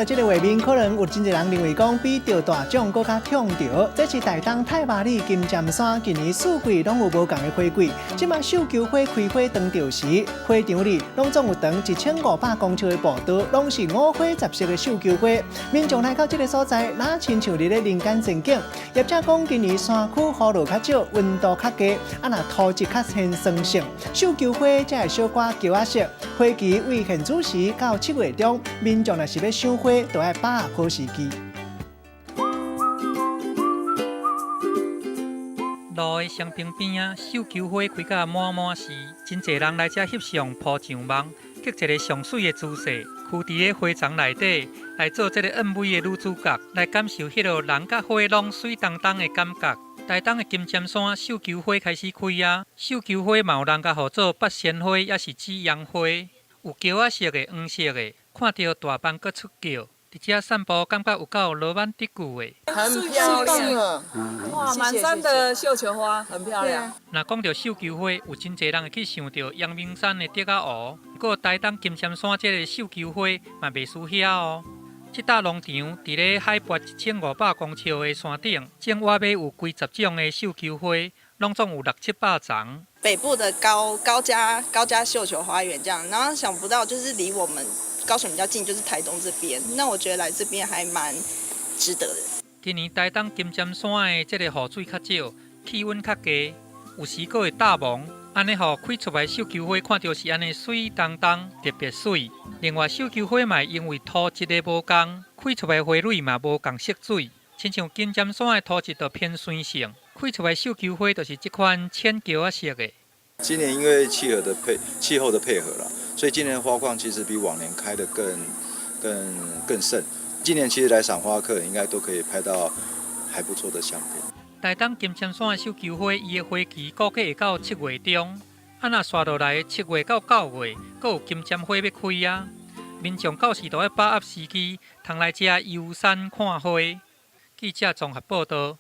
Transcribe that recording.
這个畫面可能有真濟人認為講比著大獎閣較痛著。這是台東太麻里金針山近年四季攏有無仝的花季。這馬繡球花開花當著時，花場裡攏總有長1500公尺的步道，攏是五花十色的繡球花。民眾來到這个所在，若親像佇咧人間仙境。業者講，今年山區雨落較少，溫度較低，啊若土質較偏酸性，繡球花才會小可嬌仔色。花期為現主時到7月中，民眾若是欲賞花，就愛把握好時機。路的雙邊邊仔，繡球花開甲滿滿是，真濟人來遮翕相、鋪上網，抾一个上媠的姿勢，囥佇咧花叢內底來做這个奂美的女主角，來感受彼个人佮花攏媠當當的感覺。台東的金針山繡球花開始開啊，繡球花嘛有人共號做八仙花，抑是紫陽花，有桃仔色的、黃色的，看著大班閣出叫。佇遮散步，感覺有夠羅曼蒂克的。很漂亮，哇，滿山的繡球花，很漂亮。若講著繡球花，有真濟人會去想著陽明山的竹仔湖，不過台東金針山這个繡球花嘛袂輸遐哦。這搭農場佇咧海拔1500公尺的山頂，種倚馬有幾十種的繡球花，攏總有六七百叢。北部的高家繡球花園這樣，然後想不到就是離我們高雄比較近，就是台東這邊。那我覺得來這邊還蠻值得的。今年台東金針山的這個雨水較少，氣溫較低，有時閣會罩霧，按呢予開出來繡球花看著是按呢媠當當，特別媠。另外，繡球花嘛會因為土質的無仝，開出來花蕊嘛無仝色水。親像金針山的土質就偏酸性，開出來繡球花就是這款淺桃仔色的。今年因為氣候的配合啦，所以今年花況其實比往年開得更盛。今年其實來賞花客應該都可以拍到還不錯的相片。台東金針山的繡球花，伊的花期估計會到7月中，啊若紲落來7月到9月，閣有金針花欲開啊！民眾到時就愛把握時機，通來遮遊山看花。記者綜合報導。